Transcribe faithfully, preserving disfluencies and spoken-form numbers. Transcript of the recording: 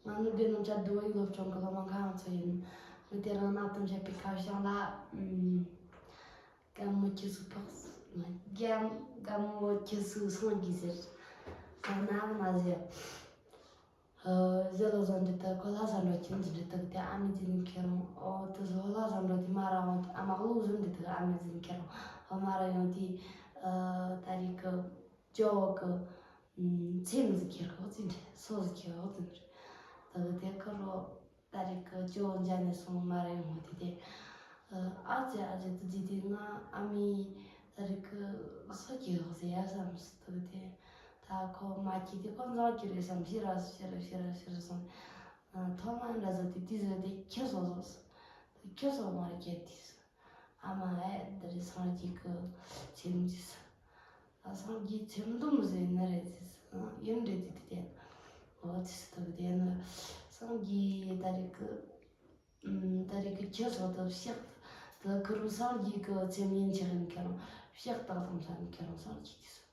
ང་ནི་དེ་ནང་བཅར་འདུག་ཡིག་སློབ་སྦྱོང་གི་སློབ་མ་ཁག་ཚོ་ཡིན། ངས་དེ་རིང་ནང་དུ་བཤད་པའི་ཁ་བྱང་ལ། ཨམ། རྒན་མོ་ཁྱི་སུ་ཕག་རྒན་རྒན་མོ་ཁྱི་སུ་སངས་རྒྱས་ཟེར། ཟེར་ན་མ་ཟེར། ཨ། ཟེར་ལོ་བཟང་འདྲི་དུ་ཁོ་ལྷ་བཟང་འགྲོ་ཁྱི་འདྲི་དུ་དེ་ཨ་མི་ཛི་ནི་ཁྱེད་རང་ཨོ་དུ་ཟོ་ལྷ་བཟང་འགྲོ་དེ་མ་ར་འོང་དེ་ཨ་མ་ཀླུ་བཟང་འདྲི་དུ་ཨ་མི་ཛི་ནི་ཁྱེད་རང་ཨོ་མ་ར་ཡོང་དེ། ཨ། ད་རེས་ཀྱི་ཇོ་བོ་གི། ཨམ། ཚེམས་ཟིག་ཁྱེར་ཁོག་ཙི་འདྲ་སོ་ཟིག་ཁྱེར་ཁོག་ཙི་འདྲ། ད་གི་དེ་ཁ་རོ་ད་རེས་ཀྱི་ཇོ་བོ་མཇལ་ནས་སོང་མ་རེད་ངོ་དེ་དེ། ཨ་ཙི་ཨ་ཙི་དུ་ཙི་དེ་ང་ཨ་མའི་ད་རེས་ཀྱི་སོ་ཁྱེར་ཁོག་ཟེར་ཡ་བསམ་སོང་། ད་གི་དེ་ད་ཁོ་མ་ཁྱེར་དེ་ཁོ་འཛག་གི་རེད་བསམ། ཤི་ར་ཤི་ར་ཤི་ར་ཤི་ར་སོང་། ཐོག་མ་འདྲ་ཟོ་དེ་དེ་ཟོ་དེ་ཁྱེར་སོ་ཟོ་སོ་དེ་ཁྱེར་སོ་མ་རེད་ཁྱེར་དེ་སོ། ཨ་མ་ཨེ་ད་རེས་སངས་རྒྱས་ཀྱི་ཚེམས་ཀྱི་སོ། ཨ། སངས་རྒྱས་ཚེམས་སྡོམ་ཟེར་ནི་རེད་ཟེར། ཨ། ཡིན་རེད་དེ་དེ་དེ། འོ་དེ་སུ་ཐུག་དེ་ནི་སངས་རྒྱས་ད་རེས་ཀྱི། ཨམ། ད་རེས་ཀྱི་ཁྱི་སོགས་དུ་བཤགས། དུ་ཁུ་རུ་སངས་རྒྱས་ཀྱི་ཚེམས་ཡིན་ཆེ་ཡིན་ཁྱེད་རང་བཤགས་སྟག་དང་ས་ནི་ཁྱེད་རང་སངས་རྒྱས་དེ་སུ།